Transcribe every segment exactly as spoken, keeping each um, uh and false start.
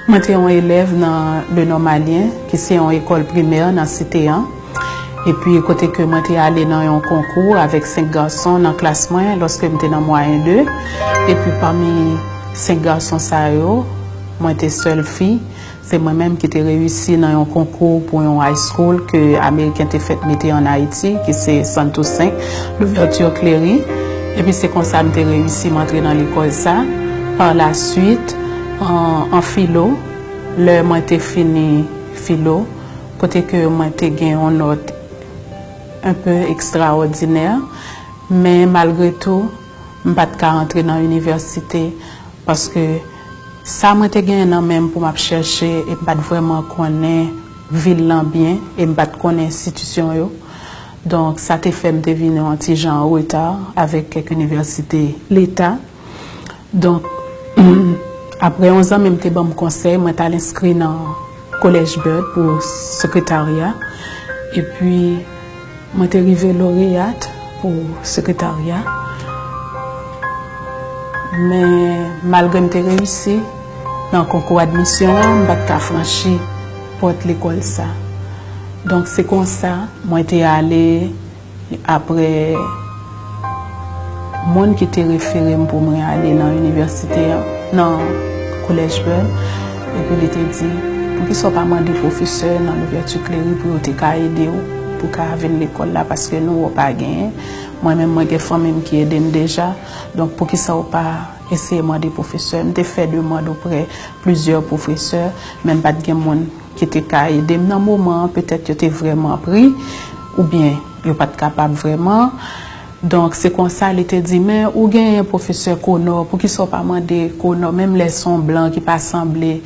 Mwen te yon elèv nan Le Normalien, ki se yon ekòl primè nan site an. Epi kote ke mwen te ale nan yon konkou avèk senk gason nan klas mwen lòske m te nan mwayen de. Epi pami senk gason sa yo, mwen te sèl fi. Se mwen menm ki te reyisi nan yon konkou pou yon high school ke Ameriken te fèk mete ann Ayiti, ki se Sainte Toussaint, Louverture Cléry. Epi se konsa m te reyisi m antre nan lekòl sa. Par la suite, an, an filo, lè mwen te fini filo, kote ke mwen te gen yon nòt un peu extraordinaire, men malgre tou, m pa t ka antre nan inivèsite, paske sa mwen te genyen nan men m pou m ap chèche, e m pa t vrèman konnen vil lan byen, e m pa t konnen enstitisyon yo. Donk, sa te fè m te vin yon ti jan an reta avèk kèk inivèsite leta. Donk, apre yon zanmi m te ban m konsèy, mwen t al enskri nan Kolèj Byrd pou sekretarya. Epi, mwen te rive loreyat pou sekretarya. Men, malgre m te reyisi nan konkou admisyon an, m pa t ka franchi pòt lekòl sa. Donk, se konsa, mwen te ale apre moun ki te refere m pou mwen ale nan inivèsite an, nan Kolèj Byrd, epi li te di, "Poukisa w pa mande pwofesè nan Louverture Cléry pou yo te ka ede w, pou w ka vin lekòl la, paske nou wè w pa genyen. Mwen menm, mwen gen fanmi m ki ede m deja, donk poukisa w pa eseye mande pwofesè?" M te fè demann oprè plizyè pwofesè, men m pa t gen moun ki te ka ede m nan moman an, petèt yo te vrèman pri, oubyen yo pa t kapab vrèman. Donk, se konsa li te di, "Men ou genyen pwofesè Konò, poukisa w pa mande Konò, menm lè se yon blan ki pa sanble,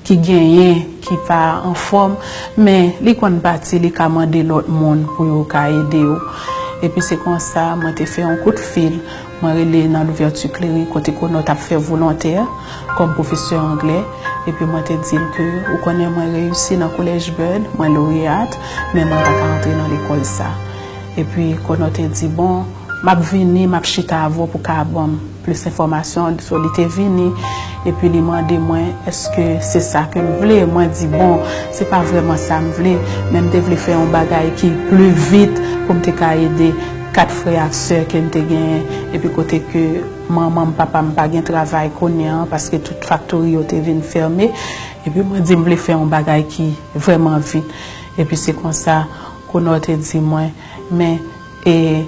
ki genyen, ki pa anfòm, men li konn pati, li ka mande lòt moun pou yo ka ede w." Epi se konsa, mwen te fè yon kout fil, mwen rele nan Louverture Cléry, kote Konò t ap fè volontè kòm pwofesè anglè, epi mwen te di l ke, "Ou konnen mwen reyisi nan Kolèj Byrd, mwen loreyat, men mwen pa ka antre nan lekòl sa." Epi Konò te di, "Bon, m ap vini, m ap chita avè w pou w ka ban m plis enfòmasyon." So, li te vini, epi li mande mwen, "Èske se sa ke m vle?" Mwen di, "Bon, se pa vrèman sa m vle, men m te vle fè yon bagay ki pli vit pou m te ka ede kat frè ak sè ke m te genyen, epi kote ke manman m, papa m pa gen travay kounye a, paske tout faktori yo te vin fèmen." Epi mwen di, "M vle fè yon bagay ki vrèman vit." Epi se konsa, Konò te di mwen, "Men, e,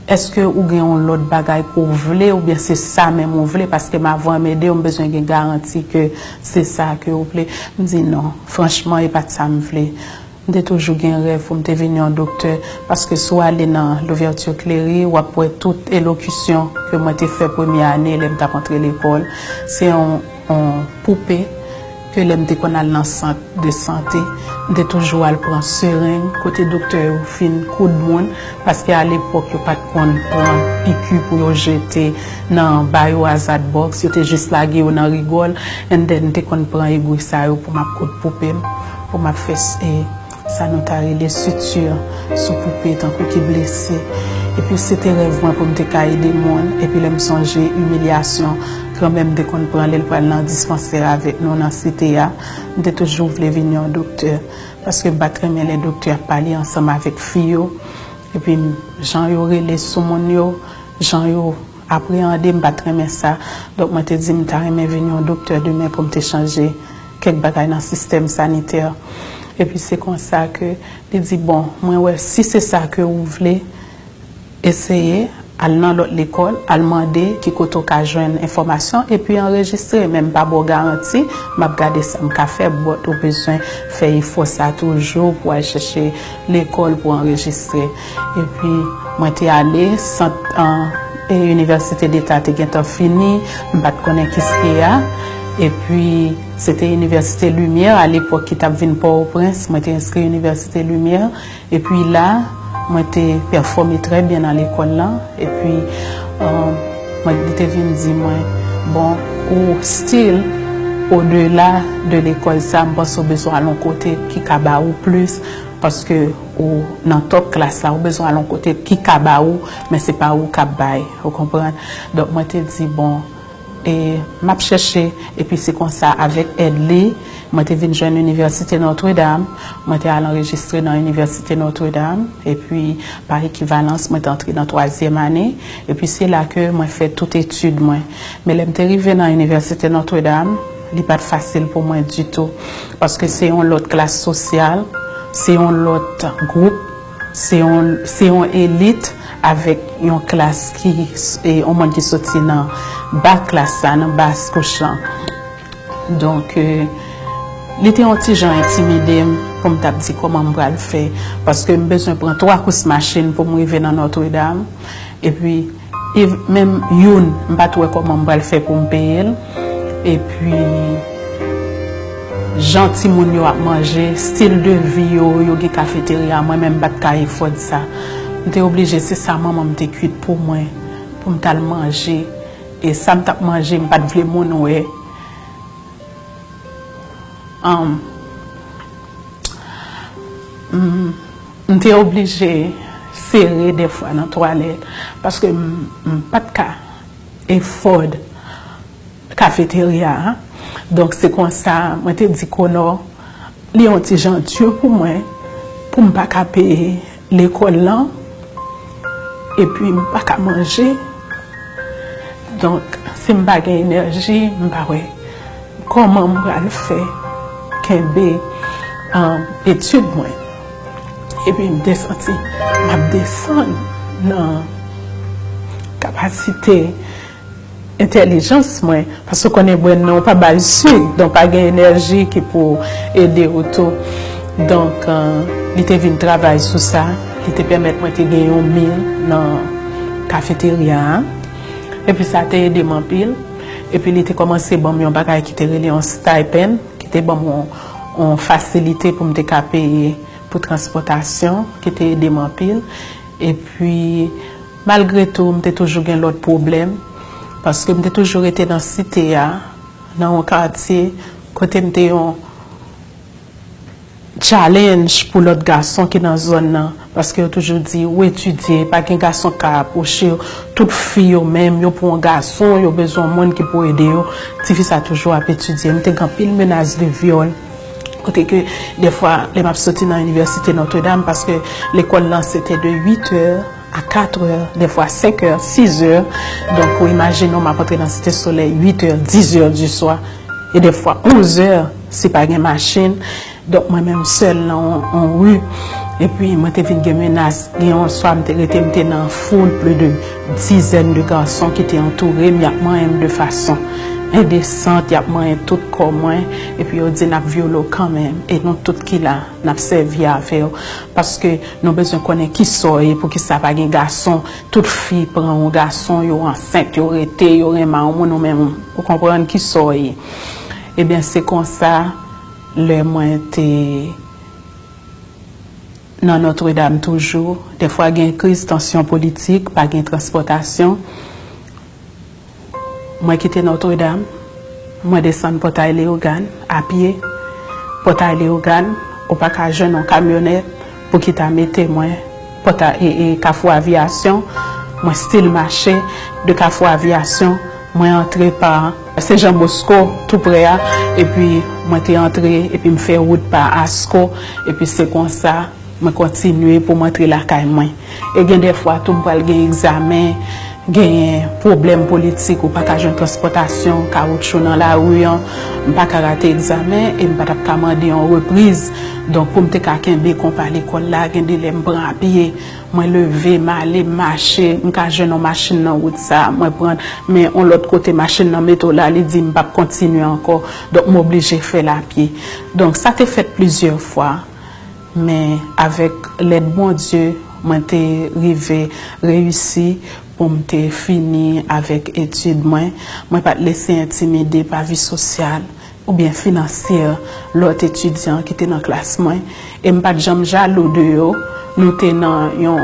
èske ou gen yon lòt bagay ke w vle, oubyen se sa menm ou vle? Paske m avè m ede w, m bezwen gen garanti ke se sa ke w vle." M di, "Non, franchman, e pa t sa m vle." M te toujou gen rèv pou m te vin yon doktè, paske si w ale nan Louverture Cléry, w ap wè tout elokisyon ke mwen te fè premye ane lè m t ap antre lekòl. Se yon, yon poupe ke lè m te konn al nan sant de sante, m te toujou al pran sereng kote doktè yo fin koud moun, paske alepòk yo pa t konn pran piki pou yo jete nan biohazard box, yo te jis lage yo nan rigòl, and then m te konn pran egwi sa yo pou m ap koud poupe m, pou m ap fè s-, e, sa nou ta rele suture sou poupe tankou ki blese. Epi se te rèv mwen pou m te ka ede moun, epi lè m sonje imilyasyon granmè m te konn pran lè l pral nan dispansè avèk nou nan site a, m te toujou vle vin yon doktè, paske m pa t renmen lè doktè ap pale ansanm avèk fi yo, epi m, jan yo rele sou moun yo, jan yo apreyande, m pa t renmen sa. Donk mwen te di m ta renmen vin yon doktè demen pou m te chanje kèk bagay nan sistèm sanitè. Epi se konsa ke li di, "Bon, mwen wè si se sa ke ou vle, eseye al nan lòt lekòl, al mande ki kote w ka jwenn enfòmasyon, epi anrejistre, men m pa ba w garanti, m ap gade sa m ka fè, but ou bezwen fè efò sa toujou pou al chèche lekòl pou anrejistre." Epi, mwen te ale, sant, an, e, Inivèsite Deta te gentan fini, m pa t konnen Kiskeya. Epi, se te Inivèsite Limyè, alepòk, ki t ap vin Pòtoprens, mwen te enskri Inivèsite Limyè. Epi la, mwen te pèfòme trè byen nan lekòl lan. Epi, um, mwen, li te vin di mwen, "Bon, ou still, odela de lekòl sa, m panse w bezwen al yon kote ki ka ba ou plis, paske ou nan top klas la, ou bezwen al yon kote ki ka ba ou, men se pa ou k ap bay," ou konprann? Donk, mwen te di, "Bon, E m ap chèche, epi se konsa, avèk èd li, mwen te vin jwenn Inivèsite Notre Dame. Mwen te al anrejistre nan Inivèsite Notre Dame, epi pa ekivalans, mwen te antre nan twazyèm ane, epi se la ke mwen fè tout etid mwen. Men lè m te rive nan Inivèsite Notre Dame, li pa t fasil pou mwen ditou, paske se yon lòt klas sosyal, se yon lòt gwoup, se yon, se yon elit avèk yon klas ki, e, yon moun ki soti nan ba klas la, nan bas kouch lan. Donk, e, li te yon ti jan entimide m pou m t ap di kòman m pral fè, paske m bezwen pran twa kous machin pou m rive nan Notre Dame, epi, e, menm youn, m pa t wè kòman m pral fè pou m peye l, epi, jan timoun yo ap manje, stil de vi yo, yo gen kafeterya, mwen menm m pa t ka efòd sa. M te oblije, se sa manman m te kwit pou mwen, pou m t al manje. E sa m t ap manje, m pa t vle moun wè. Anm, m, m te oblije sere dèfwa nan twalèt, paske m, m pa t ka efòd kafeterya a. Donk, se konsa, mwen te di Konò, li yon ti jan di pou mwen, pou m pa ka peye lekòl lan, epi m pa ka manje. Donk, si m pa gen enèji, m pa wè kòman m pral fè kenbe, um, etid mwen. Epi m te santi m ap desann nan kapasite entèlijans mwen, paske w konnen bwè nan w pa ba l sik, donk pa gen enèji ki pou ede w tou. Donk, euh, li te vin travay sou sa, li te pèmèt mwen te gen yon mil nan kafeterya a. Epi sa te ede m anpil. Epi li te kòmanse ban m yon bagay ki te rele yon stipend, ki te ban m yon, yon fasilite pou m te ka peye pou transpòtasyon, ki te ede m anpil. Epi, malgre tou, m te toujou gen lòt pwoblèm, paske m te toujou rete nan site a, nan yon katye kote m te yon challenge pou lòt gason ki nan zòn nan, paske yo toujou di, ou etidye, pa gen gason k ka apwoche w, tout fi yo menm, yo pou yon gason, yo bezwen yon moun ki pou ede yo. Tifi sa toujou ap etidye. M te gen anpil menas de vyòl. Kote ke, dèfwa, lè m ap soti nan Inivèsite Notre Dame, paske lekòl lan se te de uit è a kat è, dèfwa senk è, sis è. Donk, ou imajine w, m ap antre nan Site Solèy uit è, dis è di swa, e dèfwa onz è, si pa gen machin. Donk, mwen menm sèl nan yon, yon ri. Epi, mwen te vin gen menas. Gen yon swa, m te rete, m te nan foul, plis de dizèn de gason ki te antoure m, y ap manyen m de fason endesant, y ap manyen tout kò mwen, epi yo di, "N ap vyole w kanmenm, e nou tout ki la, n ap sèvi avè w, paske nou bezwen konnen ki sa w ye, poukisa pa gen gason, tout fi pran yon gason, yo ansent, yo rete, yo renmen yon moun, ou menm, ou konprann ki sa w ye." Ebyen, se konsa, lè mwen te nan Notre Dame toujou, dèfwa gen kriz, tansyon politik, pa gen transpòtasyon. Mwen kite Notre Dame, mwen desann Pòtay Leyogàn a pye. Pòtay Leyogàn, ou pa ka jwenn yon kamyonèt pou ki ta mete mwen Pòtay, e, e, Kafou Aviyasyon. Mwen still mache de Kafou Aviyasyon, mwen antre pa Sen Jan Bosko, tou prè a, epi mwen te antre, epi m fè wout pa Asko, epi se konsa, mwen kontinye pou m antre lakay mwen. E gen dèfwa tou, m pral gen egzamen, genyen pwoblèm politik, ou pa ka jwenn transpòtasyon, kawoutchou nan lari an, m pa ka rate egzamen, e m pa t ap ka mande yon repriz. Donk, pou m te ka kenbe konpa lekòl la, gen de lè m pran a pye, mwen leve, m ale, m mache, m ka jwenn yon machin nan wout sa, mwen pran, men yon lòt kote machin nan mete w la, li di m p ap kontinye ankò. Donk, m oblije fè l a pye. Donk, sa te fèt plizyè fwa. Men avèk lèd Bondye, mwen te rive reyisi pou m te fini avèk etid mwen. Mwen pa t lese entimide pa vi sosyal oubyen finansyè lòt etidyan ki te nan klas mwen. E m pa t janm jalou de yo. Nou te nan yon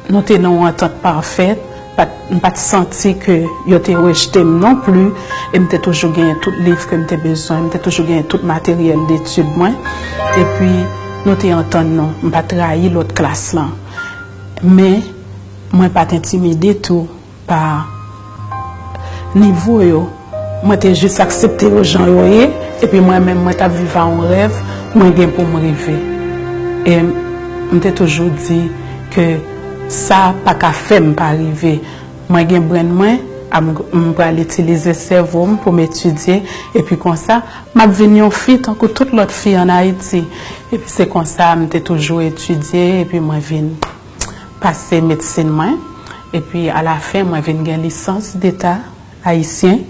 Nou te nan yon antant pafèt, pa t, m pa t santi ke yo te rejte m non pli, e m te toujou genyen tout liv ke m te bezwen, m te toujou genyen tout materyèl detid mwen, epi nou te antann nou, m pa t rayi lòt klas lan. Men, mwen pa t entimide tou pa nivo yo. Mwen te jis aksepte yo jan yo ye, epi mwen menm, mwen t ap viv a yon rèv mwen gen pou m rive. E m te toujou di ke sa pa ka fè m pa rive. Mwen gen brenn mwen, a m, m pral itilize sèvo m pou m etidye, epi konsa, m ap vin yon fi tankou tout lòt fi ann Ayiti. Epi se konsa, m te toujou etidye, epi mwen vin pase medsin mwen. Epi alafen, mwen vin gen lisans deta ayisyen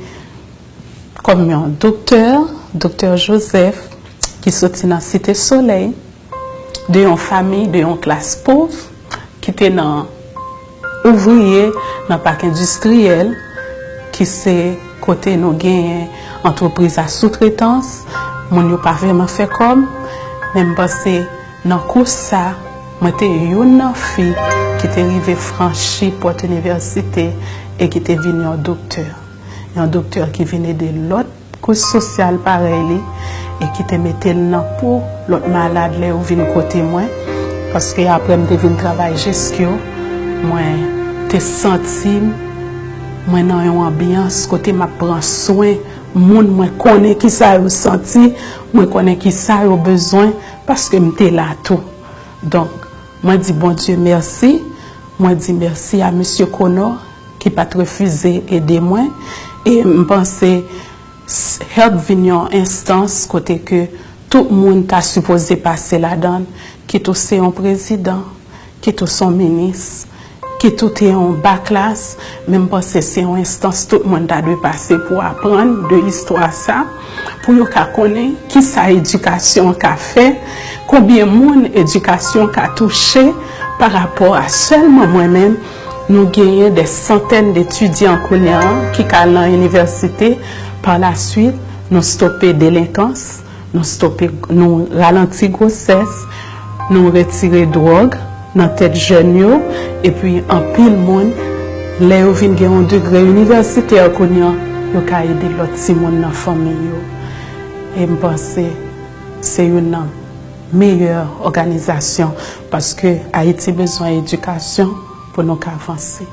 kòm yon doktè, Doktè Joseph, ki soti nan Site Solèy, de yon fanmi, de yon klas pòv, ki te nan ouvriye, nan pak endistriyèl, ki se kote nou genyen antrepriz a soutretans, moun yo pa vrèman fè kòb, men m panse nan kous sa, mwen te youn nan fi ki te rive franchi pòt inivèsite e ki te vin yon doktè. Yon doktè ki vin ede lòt kouch sosyal parèy li e ki te mete l nan po lòt malad lè yo vin kote mwen. Paske apre m te vin travay Jeskyo, mwen te santi m, mwen nan yon anbyans kote m ap pran swen moun mwen konnen kisa yo santi, mwen konnen kisa yo bezwen, paske m te la tou. Donk, mwen di Bondye mèsi, mwen di mèsi a mesye Conor ki pa t refize ede mwen, e m panse s-, HELP vin yon enstans kote ke tout moun ta sipoze pase ladan l, kit ou se yon prezidan, kit ou se yon minis, kit ou te yon ba klas, men m panse se yon enstans tout moun ta dwe pase pou aprann de istwa sa, pou yo ka konnen kisa edikasyon ka fè, konbyen moun edikasyon ka touche pa rapò a sèlman mwen menm, nou genyen de santèn d etidyan kounye a ki ka al nan inivèsite, pa la swit, nou stope delenkans, nou stope, nou ralanti gwosès, nou retire dwòg nan tèt jèn yo, epi anpil moun, lè yo vin gen yon degre inivèsitè kounye a, yo ka ede lòt timoun nan fanmi yo. E m panse se youn nan meyè òganizasyon, paske Ayiti bezwen edikasyon pou nou ka vanse.